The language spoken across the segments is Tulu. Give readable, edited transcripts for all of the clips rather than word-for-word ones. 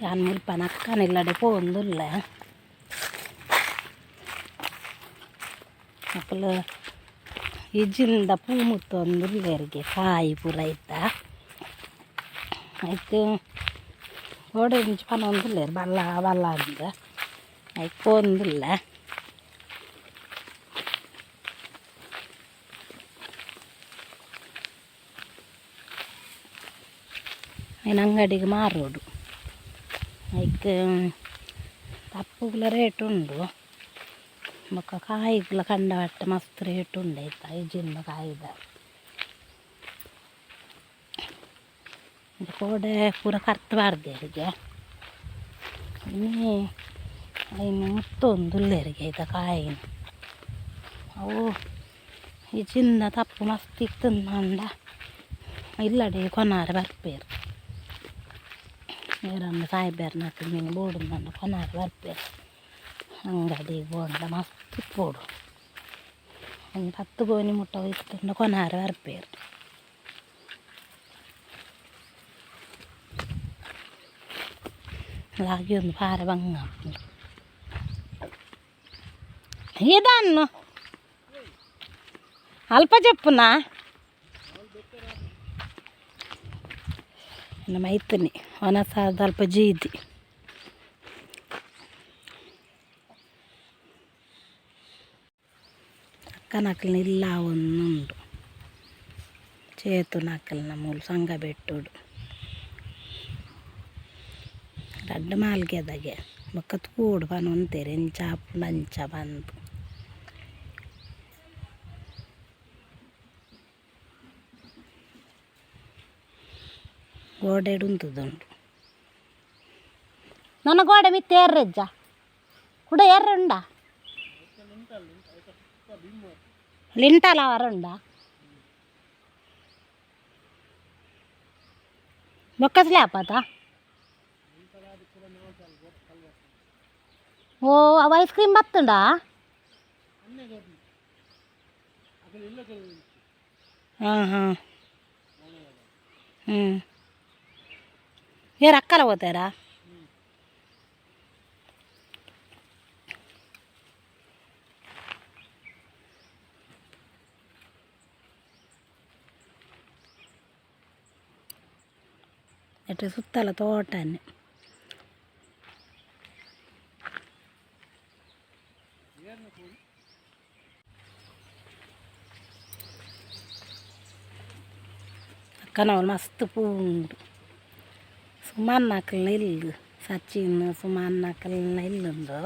ಯಾನ್ ಮುಲ್ಪ ನಕ್ಕನ ಇಲ್ಲಡೆ ಪೋವೊಂದುಲ್ಲೆ ಅಕುಲು ಇಜ್ಜಿಂದ ಪೂ ಮುತ್ತೊಂದುಲ್ಲೆರ್ಗೆ ಕಾಯಿ ಪೂರ ಐತ ಐಕ್ ಗೋಡೆ ಒಂಜಿ ಪನೊಂದುಲ್ಲೆರ್ ಬಲ್ಲ ಬಲ್ಲ ಅಂದ್ ಐಕ್ ಪೋವೊಂದುಲ್ಲೆ. ಐನ್ ಅಂಗಡಿಗ್ ಮಾರೋಡು ಐಕ್ ತಪ್ಪುಗುಲ ರೇಟ್ ಉಂಡು ಬೊಕ ಕಾಯಿಗ್ಲ ಕಂಡಪಟ್ಟೆ ಮಸ್ತ್ ರೇಟ್ ಉಂಡು ಐತ ಇಜ್ಜಿಂಡ ಕಾಯಿದ ಕೋಡೆ ಪೂರ ಕರ್ತ್ ಪಾಡ್ದೆರ್ಗೆ ಇನಿ ಐನ್ ಮುತ್ತೊಂದುಲ್ಲೆರ್ಗೆ ಐತ ಕಾಯಿನ್ ಅವು ಇಜ್ಜಿಂಡ ತಪ್ಪು ಮಸ್ತ್ ಇತ್ತುಂಡ ಇಲ್ಲಡೆ ಕೊನಾರೆ ಬರ್ಪೆರ್ ಏರನ್ನ ಸಾಯ್ಬೆರ್ನಕುಲು ಮಿನಿ ಬೋಡುಂದು ಕೊನಾರೆ ಬರ್ಪೆರ್ ಅಂಗಡಿಗ್ ಪೋಂಡ ಮಸ್ತ್ ಇಪ್ಪೊಡು ಒಂಜಿ 10 ಗೋಣಿ ಮುಟ್ಟ ಇತ್ತುಂಡ ಕೊನಾರೆ ಬರ್ಪೆರ್. ಲಾಗಿಯೊಂದು ಪಾರೆ ಬಂಗ ಆಪುಂಡು ಇದನ್ನು ಅಲ್ಪ ಜಪ್ಪುನಾ ನಮ್ಮ ಮೈತನಿ ವನಸಾದ ಅಲ್ಪ ಜೀದಿ ಅಕ್ಕನಕಲ್ನ ಇಲ್ಲ ಒಂದುಂಡು ಚೇತುನಕಲ್ನ ಮೂಲು ಸಂಘ ಬೆಟ್ಟುಡು ರಡ್ಡ್ ಮಾಲ್ಗೆದಗೆ ಬೊಕ್ಕ ತೂಡು ಪನೊಂತೆರ್ ಎಂಚ ಆಪುಂಡು ಅಂಚ ಪಂದ್. ಗೋಡೆಡ್ ಉಂತುದುಂಡು ನನ ಗೋಡೆ ಮಿತ್ತ್ ಏರ್ರೆಜ್ಜ ಕುಡ ಏರ್ರೆ ಉಂಡಾ ಲಿಂಟಲ ಅವರ ಉಂಡಾ ಬೊಕ್ಕ ಸ್ಲ್ಯಾಪ್ ಆತ. ಓ ಅವು ಐಸ್ ಕ್ರೀಮ್ ಬತ್ತುಂಡಾ? ಹಾಂ ಹಾಂ ಹ್ಞೂ ಏರ್ ಅಕ್ಕಲ ಹೋತಾರಾ? ಎಟ್ ಸುತ್ತಲ ತೋಟನೆ. ಅಕ್ಕನವ್ಲು ಮಸ್ತ್ ಪೂ ಉಂಡು ಸುಮಾನ್ ಅಕಲ್ನ ಇಲ್ಲು ಸಚಿನ್ ಸುಮಾನ್ ಅಕಲ್ನ ಇಲ್ಲುಂದು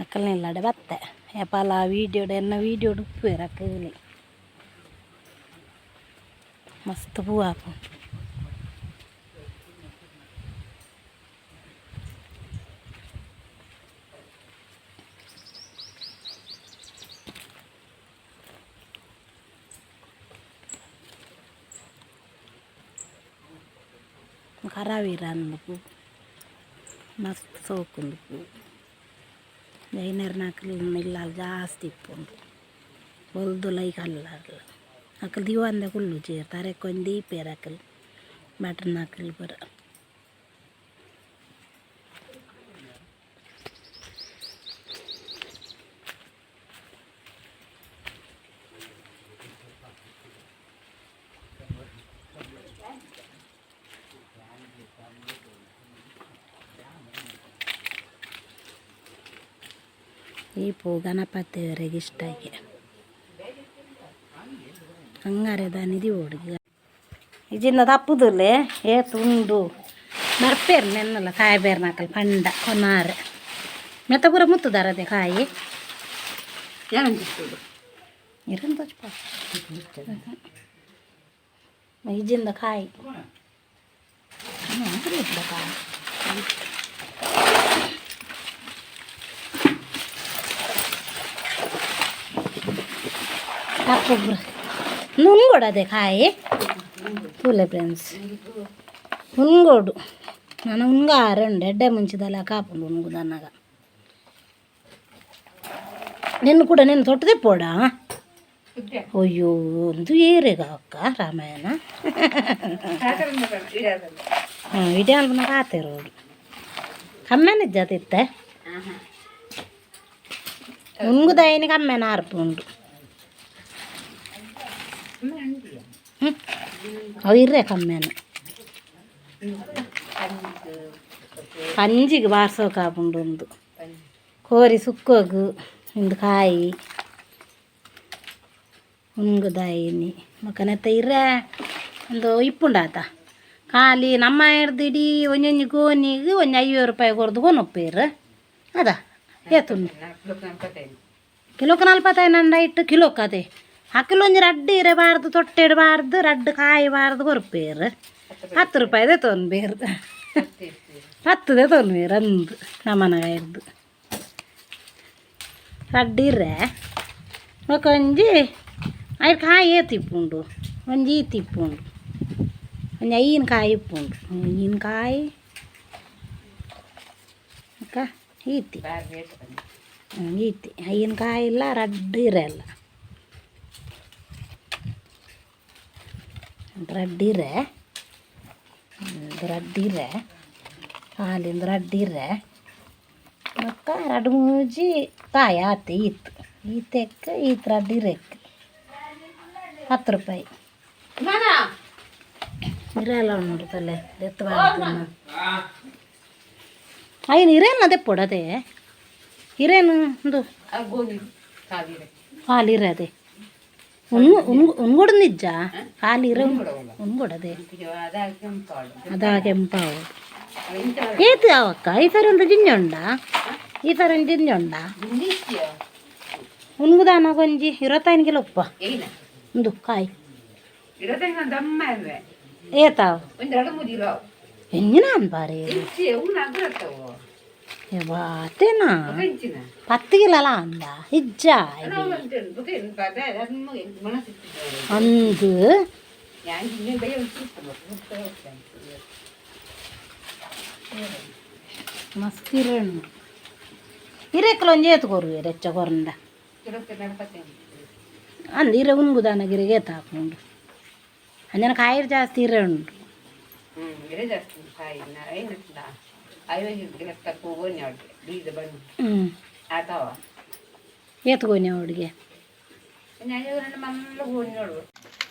ಅಕಲ್ನ ಇಲ್ಲಡೆ ಬತ್ತೆ ಏಪಾಲ ವೀಡಿಯೋಡು ಎನ್ನ ವೀಡಿಯೋಡು ಉಪ್ಪುವೆರ್ ಅಕುಲು ಮಸ್ತ್ ಪೂ ಆಪುಂಡು. ಕರಾವೀರ ಅಂದ್ ಪೂ ಮಸ್ತ್ ಸೋಕುಂಡು ಪೂ ಜೈನೆರ್ನಕುಲು ಇಲ್ಲಲ್ ಜಾಸ್ತಿ ಇಪ್ಪುಂಡು ಬೊಲ್ದುಲ ಈ ಕಲ್ಲರ್ಲ ಅಕುಲು ದೀವಂದೆ ಕುಲ್ಲುಜೆರ್ ತರೆಕ್ ಒಂಜಿ ದೀಪೆರ್ ಅಕುಲು ಭಟ್ರ್ನಕುಲು ಪೂರ. ಈ ಪೂ ಗಣಪತಿ ದೇವರಿಗೆ ಇಷ್ಟ ಆಗಿ ಅಂಗಾರೆ ದೀವೊಡು ಇಜಿಂದ ತಪ್ಪುದುಲ್ಲೆ ಏತ್ ಉಂಡು ಬರ್ಪೇರು ನೆನ್ನಲ ಸಾಯ್ಬೇರ್ನಕಲ್ ಪಂಡ ಕೊನಾರೆ ಮೆತ್ತ ಪೂರ ಮುತ್ತುದಾರದೆ ಕಾಯಿ ಇರನ್ ತೋಜ್ಪ ಇಜಿಂದ ಕಾಯಿ ಕಾಯಿ ತಪ್ಪು ನುಂಗೋಡು ಕಾಯಿ ತೂಲೆ ಫ್ರೆಂಡ್ಸ್ ಉಂಗೋಡು ನನ ಉಂಗಾರೆ ಉಂಡು ಎಡ್ಡೆ ಮುಂಚಿದಲ್ಲ ಕಾಪುಂಡು ಉಂಗುದನ್ನಾಗ ನಿನ್ನ ಕೂಡ ನಿನ್ನ ತೊಟ್ಟದೆ ಪೋಡ ಅಯ್ಯೋ ಒಂದು ಏರೆಗ ಅಕ್ಕ ರಾಮಾಯಣ. ಹಾಂ ಇಡೀ ಅಲ್ಪನ ಕಾತೆರೋಡು. ಕಮ್ಮೆನ ಇಜ್ಜಾತಿತ್ತೆ ಉಂಗುದಾಯಿನ ಕಮ್ಮೆನ ಆರ್ಪುಂಡು. ಹ್ಞೂ, ಅವು ಇರ್ರೆ ಕಮ್ಮೆನ. ಪಂಜಿಗೆ ಬಾರ್ಸೋಕಾಪುಂಡು ಉಂದು. ಕೋರಿ ಸುಕ್ಕೋಗು ಇಂದು ಕಾಯಿ ಉಂಗುದಾಯಿನಿ. ಬೊಕ ನೆತ್ತ ಇರೆ ಉಂದು ಇಪ್ಪುಂಡಾತ ಖಾಲಿ. ನಮ್ಮ ಇರ್ದು ಇಡೀ ಒಂಜೊಂಜಿ ಗೋನಿಗ್ ಒಂಜಿ 50 ರೂಪಾಯಿ ಕೊರ್ದು ಕೊನೊಪೆರ್ ಅದ. ಏತುಂಡು? ಕಿಲೋಕ್ 45 ಅಂಡ ಇಟ್ಟು ಕಿಲೋಕ್ ಅದೇ. ಅಕುಲು ಒಂಜಿ ರಡ್ಡ್ ಇರೆ ಬಾರ್ದು, ತೊಟ್ಟೆಡ್ ಬಾರ್ದು, ರಡ್ಡ್ ಕಾಯಿ ಬಾರ್ದು ಕೊರ್ಪೇರು. 10 ರೂಪಾಯಿದೆ ತೊನ್ಬೇರು, 10ದೆ ತೊನ್ಬೇರು ಅಂದು. ನಮ್ಮನ ಇರ್ದು ರಡ್ಡ್ ಇರೆ ಬೊಕ ಒಂಜಿ ಐರ್ ಕಾಯಿ ಏತ್ ಇಪ್ಪುಂಡು? ಒಂಜಿ ಈತ್ ಇಪ್ಪುಂಡು, ಒಂಜಿ 5 ಕಾಯಿ ಇಪ್ಪುಂಡು. 5 ಕಾಯಿ ಬೊಕ ಈತಿ ಈತಿ 5 ಕಾಯಿ ಇಲ್ಲ, ರಡ್ಡ್ ಇರೆ ಅಲ್ಲ, ರಡ್ಡ್ ಇರೆ. ರಡ್ಡ್ ಇರೆ, ಕಾಲಿಂದ ರಡ್ಡ್ ಇರೆ ಬೊಕ್ಕ ರಡ್ಡ್ ಮೂಜಿ ಕಾಯಿ ಆತೆ. ಈತ್ ಈತೆಕ್ ಈತ್ ರಡ್ಡ್ ಇರೆಕ್ 10 ರೂಪಾಯಿ. ಇರೆಲ್ಲ ಉಂಡು ತಲೆ ದೆತ್ತು ಬಾರ್ದು. ಐನು ಇರೇನು ದೆಪ್ಪೊಡು ಅದೇ. ಇರೇನು ಉಂದು ಖಾಲಿ ಇರೆ ಅದೇ. ಉಂಗು ಉಂಗು ಉಂಗುಡು ನಿಜ ಖಾಲಿ ಇರೆ ಉಂಗುಡದೆ. ಅದಾ ಕೆಂಪಾವು. ಏತ್ ಅವಕ್ಕ? ಈ ಸರಿ ಒಂದು ಜಿಂಜ ಉಂಡಾ? ಈ ಸರಿ ಒಂದು ಜಿಂಜ ಉಂಡಾ? ಉನ್ಗುದಾನ ಒಂಜಿ 25 ಕಿಲೋ ಉಪ್ಪ ಉಂದು ಕಾಯಿ. ಏತಾವ್ ಎಂಜಿನ ಅನ್ಪಾರೆ ಬಾತೇನಾ? 10 ಕಿಲೋಲ ಅಂದ ಇಜ್ಜ ಅಂದು. ಮಸ್ತ್ ಇರೆ ಉಂಡು. ಇರೆಕ್ಲ ಒಂಜಿ ಏತ್ ಕೊರುವೆರ್ ಹೆಚ್ಚ ಕೊರಂಡ ಅಂದ್. ಇರೆ ಉನ್ಗುದಾನ ಗಿರೆಗೆ ಏತ್ ಹಾಕುಂಡು? ಅಂಜನ ಕಾಯಿರ್ ಜಾಸ್ತಿ ಇರೆ ಉಂಡು. ಹ್ಞೂ, ಏತ್ ಗೋಣಿ ಹುಡುಗೆ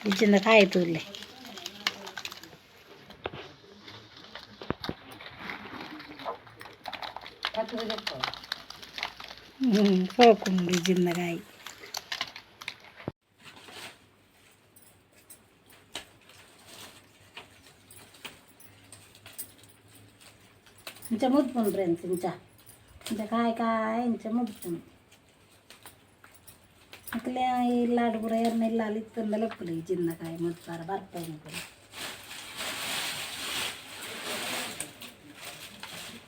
ಇಜ್ಜಿಂದ ಕಾಯಿ ತೂಲೆ. ಹ್ಞೂ, ಸೋಕುಂಡು ಇಜ್ಜಿಂದ ಕಾಯಿ. ಇಂಚ ಮುದ್ಪುಂಡು ಫ್ರೆಂಡ್ಸ್. ಇಂಚ ಇಂಚ ಕಾಯಿ ಕಾಯಿ ಇಂಚ ಮುದ್ಪುಂಡು. ಅಕ್ಲೆ ಇಲ್ಲಾಡು ಪೂರ ಏರ್ನ ಇಲ್ಲ ಅಲ್ಲಿ ಇತ್ತಂದಲೇ ಲೆಪ್ಪುಲು. ಇಜ್ಜಿಂದ ಕಾಯಿ ಮುದ್ಪಾರ ಬರ್ಪೆ.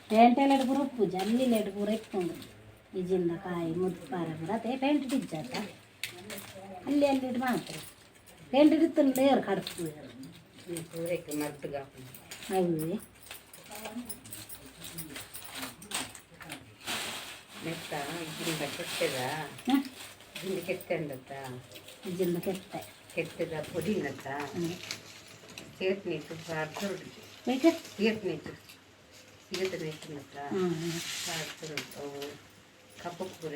ಪೇಂಟೆಲೆಡ್ ಪೂರ ಉಪ್ಪುಜಿ, ಅಲ್ಲಿಲೆಡ್ ಪೂರ ಇಪ್ಪುಂಡು. ಇಜ್ಜಿಂದ ಕಾಯಿ ಮುದ್ಪಾರ ಪೂರ ಅದೇ. ಪೇಂಟ್ ಇಜ್ಜಾತ ಅಲ್ಲಿ ಅಲ್ಲಿಡ್ ಮಾತ್ರ. ಪೇಂಟ್ ಇತ್ತಂಡ ಏರು ಕಡ್ಪು ಅವೇ. ಇಜ್ಜಿಂದ ಕೆತ್ತೆ. ಕೆತ್ತದ ಪೊಡಿ ನತ್ತ ಚೇತ್ನೀತು ಬೈಕ್. ಸಿಗತ್ನೀತು ಸಿಗತ್ನೀತು ಹ್ಞೂ. ಅವು ಕಪ್ಪು ಪೂರ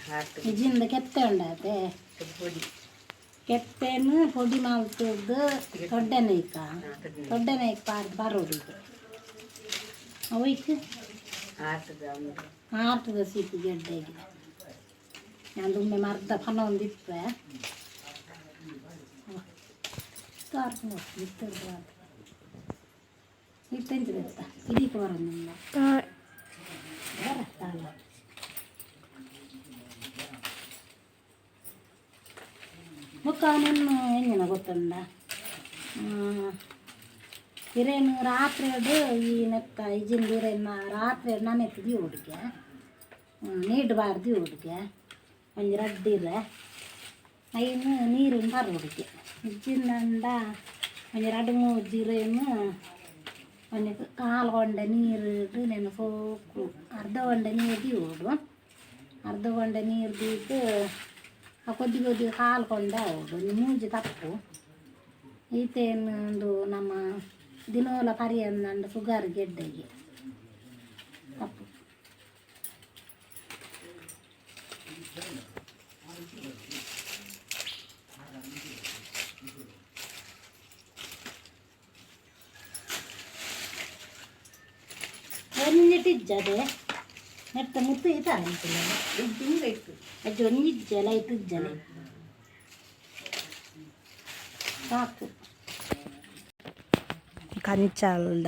ಹಾಕಿ. ಇಜ್ಜಿಂದ ಕೆತ್ತೆ ಉಂಡಾತೆ. ಪೊಡಿ. ಕೆತ್ತೆನು ಪೊಡಿ ಮಲ್ತದ್ದು ದೊಡ್ಡನೇಕ ದೊಡ್ಡನೇಕ್ ಪಾರ್ದು ಬರೋಡು ಅವು. ಆತದ. ಆರ್ತದ ಸೀತು ಗೆಡ್ಡೆಗೆ ಯಾನ್ ಒಮ್ಮೆ ಮರ್ದ ಫನ ಒಂದು ಇಪ್ಪೆ ಇತ್ತೆಂಚ ಬೆತ್ತ ಇದೀಕ ಬರೋದಿಲ್ಲ ಬರತ್ತಲ್ಲ. ಬೊಕ್ಕ ನನ್ನ ಎಂಜಿನ ಗೊತ್ತುಂಡ? ಇರೇನು ರಾತ್ರಿ ಈ ನೆತ್ತ ಇಜಿಂದ ಇರೇನು ರಾತ್ರಿ ನನೆತ್ತಿ ಹುಡುಗೆ ನೀಡು ಬಾರ್ದು ಹುಡುಗೆ. ಒಂಜಿ ರಡ್ಡ್ ಇರೆ ಐನು ನೀರಿನ ಬರ ಹುಡುಗೆ. ಇಜ್ಜಿಂದಂಡ ಒಂಜಿ ರಡ್ಡ್ ಮೂಜಿ ಇರೇನು ಒಂಜಿ ಕಾಲು ಕೊಂಡೆ ನೀರು ನೆನ ಸೋಕು ಅರ್ಧ ಕೊಂಡೆ ನೀರು ದೀವೊಡು. ಅರ್ಧ ಕೊಂಡೆ ನೀರು ದೀದ್ ಆ ಕೊದ್ದಿ ಕೊದ್ದಿ ಕಾಲು ಕೊಂಡೆ ಆವೊಡು. ಒಂಜಿ ಮೂಜಿ ತಪ್ಪು ಈತೇನು ಒಂದು ನಮ್ಮ ದಿನೋಲ ಪರಿಯಂದಂಡ ಸುಗರ್ ಗೆಡ್ಡೆಗೆ. ಮುತ್ತಿಜ್ಜದೆ ನೆಟ್ಟ ಮುತ್ತು ಈತ ಅಂತಿಲ್ಲ. ತುಂಬ ಇತ್ತು. ಅಜ್ಜಿ ಒಂಜಿಜ್ಜಲ ಇತ್ತಿಜ್ಜಲೆ ಸಾಕು. ಕಂಚಲ್ದ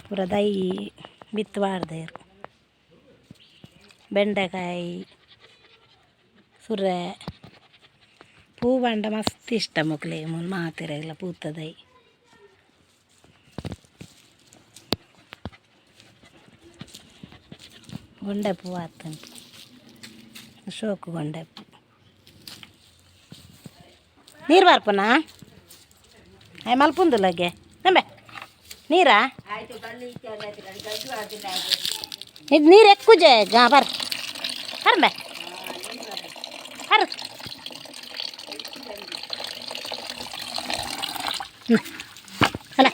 ಪೂರ ದೈ ಬಿತ್ತು ಪಾಡ್ದೇರು. ಬೆಂಡೆಕಾಯಿ, ಸುರೆ ಪೂ ಪಂಡ ಮಸ್ತ್ ಇಷ್ಟ ಮೊಕ್ಲೆಗ್. ಮೂಲು ಮಾತೆರೆಗ್ಲ ಪೂತ ದೈ. ಗೊಂಡೆ ಪೂ ಆತುಂಡು, ಶೋಕು ಗೊಂಡೆ ಪೂ. ನೀರು ಬರ್ಪುನಾ? ಆಯ್ ಮಲ್ಪುಂದುಲಗೆ ನಂಬೆ ನೀರಾ? ಇದು ನೀರು ಎಕ್ಕುಜೆ ಗಾ. ಬರ್ ಬರ್ಬೆ ಬರ್. ಅಲ್ಲ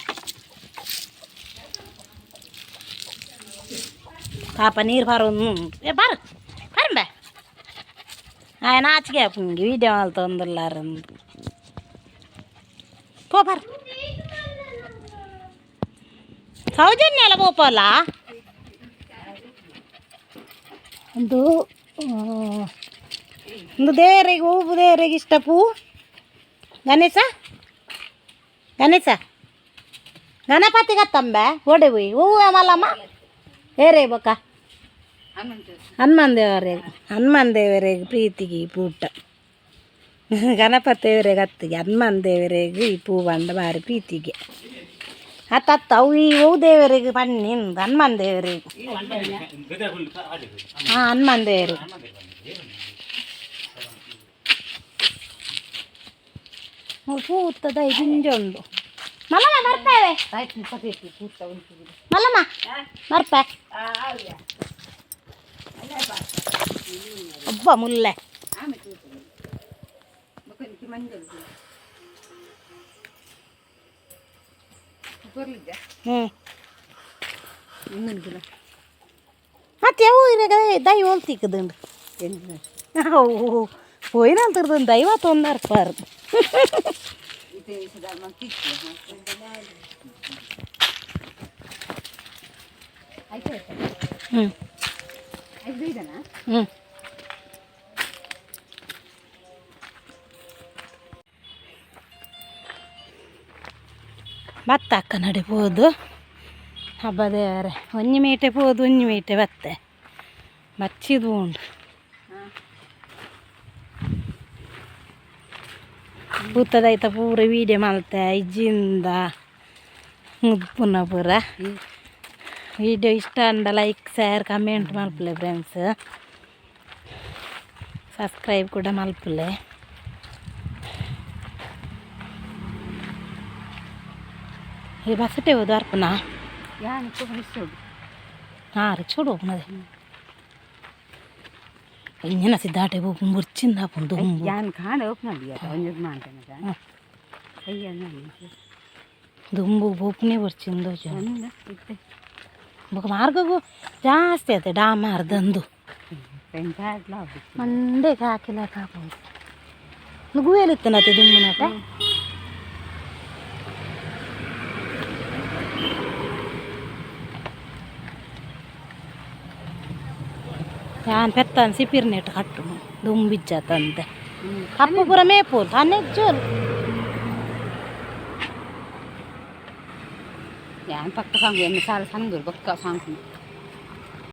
ಪಾಪ, ನೀರು ಬರೋದು. ಏ ಬರ್ ಬರ್ಬೆ. ಆಯ್ ನಾಚಿಕೆ ಆಪುಂಗೆ ವೀಡಿಯೋ ಮಲ್ತೊಂದುಲ್ಲಾರ್ ಪೋ ಬರ್. ಸೌಜನ್ಯ ಎಲ್ಲ ಪೋಪಲ್ಲ. ಒಂದು ಒಂದು ದೇವರಿಗೆ ಹೂವು, ದೇವರಿಗೆ ಇಷ್ಟ ಪೂ. ಗಣೇಶ, ಗಣೇಶ, ಗಣಪತಿ ಗತ್ತಂಬೆ ಓಡೆ ಹೋಯ್ ಹೂವು ಮಲ್ಲಮ್ಮ ಏರೇ ಬೊಕ್ಕ. ಹನುಮಾನ್ ದೇವರಿಗೆ, ಹನುಮಾನ್ ದೇವರಿಗೆ ಪ್ರೀತಿಗೆ ಈ ಪೂಟ. ಗಣಪತಿ ದೇವರಿಗೆ ಅತ್ತಿಗೆ, ಹನುಮಾನ್ ದೇವರಿಗೆ ಈ ಪೂ ಪಂಡ ಭಾರಿ ಪ್ರೀತಿಗೆ. ಅತ್ತ ಅತ್ತ ಅವು ಈ ಹೂ ದೇವರಿಗೆ ಪನ್ನಿ ಹನುಮಾನ್ ದೇವರಿಗೆ. ಹಾಂ, ಹನುಮಾನ್ ದೇವರು ಪೂತದ ಗಿಂಜ ಉಂಡು. ಮಲ್ಲಮ್ಮ ಬರ್ತೇವೆ, ಮಲ್ಲಮ್ಮ ಬರ್ಪೆ. ಒಬ್ಬ ಮುಲ್ಲೆ. ಹ್ಞೂ, ಮತ್ತೆ ಯಾವ ಇರಾಗ ದೈ ಹೋಲ್ ತಿಕ್ಕದುಂಡು. ಅವು ಪೋಯಿನಂತರ್ದು ದೈವ ತೊಂದರ್ಪಾರು. ಹ್ಞೂ ಹ್ಞೂ. ಬತ್ತ ಅಕ್ಕ ನಡೆ ಪೋದು. ಹಬ್ಬ ದೇವರೇ, ಒಂಜಿ ಮೀಟೆ ಪೋದು, ಒಂಜಿ ಮೀಟೆ ಬತ್ತೆ. ಬಚ್ಚಿದು ಉಂಡು ಪೂತದೈತ ಪೂರ ವೀಡಿಯೋ ಮಲ್ತೆ. ಇಜ್ಜಿಂದ ಮುದ್ಪುನ ಪೂರ ವೀಡಿಯೋ ಇಷ್ಟ ಅಂಡ ಲೈಕ್, ಶೇರ್, ಕಮೆಂಟ್ ಮಲ್ಪುಲೆ ಫ್ರೆಂಡ್ಸ್. ಸಬ್ಸ್ಕ್ರೈಬ್ ಕೂಡ ಮಲ್ಪುಲೆ. ಈ ಬಸ್ಸಟೆ ಹೋದು ಅರ್ಪುನಾ? ಯಾನ್ ರಿಕ್ಷೋಡು. ಹಾಂ, ರಿಕ್ಷೋಡು ಹೋಗ್ನದೆ. ಇಂಜಿನ ಸಿದ್ದಾಟೆ ಹೋಗಿ ಮುರ್ಚಿಂದ ಹಾಪುಂಡು ದುಂಬು. ಯಾನ್ ಕಾಂಡ ಓಪನ್ ಒಂಜಿ ಮಾಡ್ತೇನೆ. ಅಯ್ಯ. ದುಂಬು ಬೋಪನೆ ಬರ್ಚಿಂದು. ಬೊಕ ಮಾರ್ಗಗೂ ಜಾಸ್ತಿ ಆಯ್ತು ಡಾಮಾರ್ದಂದು. ಮಂಡೆ ಹಾಕಿಲ್ಲ ಕಾಪುಂಡು. ಗುವೇಲಿತ್ತನತೆ ದುಂಬುನತೆ. ಯಾನ್ ಪೆತ್ತನ್ ಸಿಪಿರ್ನೆಟ್ ಕಟ್ಟು ದುಂಬಿಜ್ಜಾತಂತೆ. ಕಪ್ಪು ಪೂರ ಮೇಪೂಲ್ ತನ್ನೆಜ್ಜೋಲು. ಯಾನ್ ಪಕ್ಕ ಸಾಂಗು ಎಣ್ಣೆ ಸಾಲ ಸಂಗೂರು ಬೊಕ್ಕ ಸಾಂಕು.